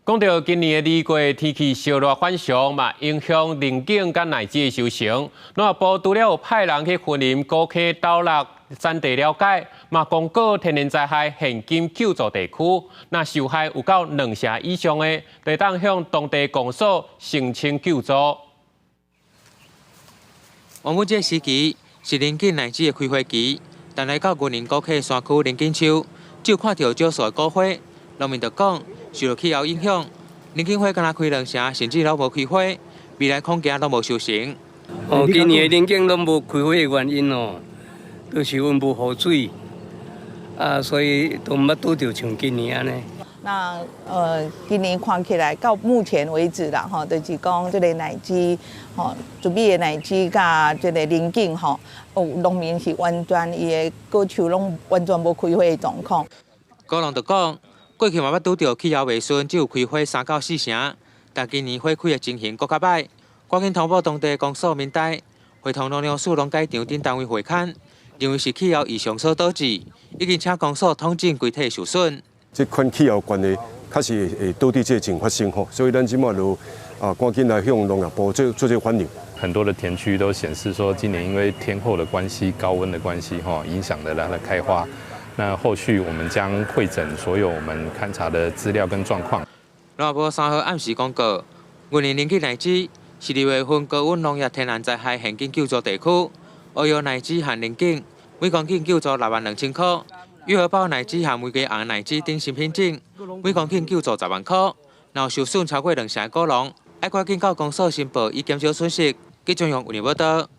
講到今年的二月天氣燒熱反常嘛，影響龍井佮奶子的收成。農業部除了有派人去雲林古坑斗六產地了解，嘛公告天然災害現金救助地區，若受害有夠兩成以上的，就會當向當地公所申請救助。原本這個時期是龍井奶子的開花期，但來到雲林古坑山區龍井樹，只有看著少數的果花，農民就講受著氣候影響，龍井花干焦開兩成，甚至攏無開花，未來恐驚攏無收成。哦，今年的龍井攏無開花的原因哦，都是阮無雨水，啊，所以都毋捌拄著像今年按呢。那今年看起來到目前為止啦，吼，就是講這个奶子，吼，竹美的奶子佮這个龍井吼，哦，農民是完全伊的果樹攏完全無開花的狀況。果農就講，過去嘛捌拄著氣候袂順，只有開花三到四成，但今年花開的情形閣較䆀。趕緊通報當地公所民代，會同農糧署農改場等單位會勘，認為是氣候異常所導致，已經請公所統整規體受損。這款氣候關係確實會導致這個情發生吼，所以咱這馬就啊趕緊來向農業部做做這個反映。很多的田區都顯示說，今年因為天候的關係、高溫的關係，吼，影響了它的開花。那後續我們將彙整所有我們勘察的資料跟狀況。農業部3號暗時公告，雲林龍井奶子是2月份高溫農業天然災害現金救助地區，烏藥奶子和龍井每公頃救助6萬2千箍，玉荷包奶子和玫瑰紅奶子等新品種，每公頃救助10萬箍。若受損超過兩成的果農，愛趕緊到公所申報，以減少損失。記者用雲林報導。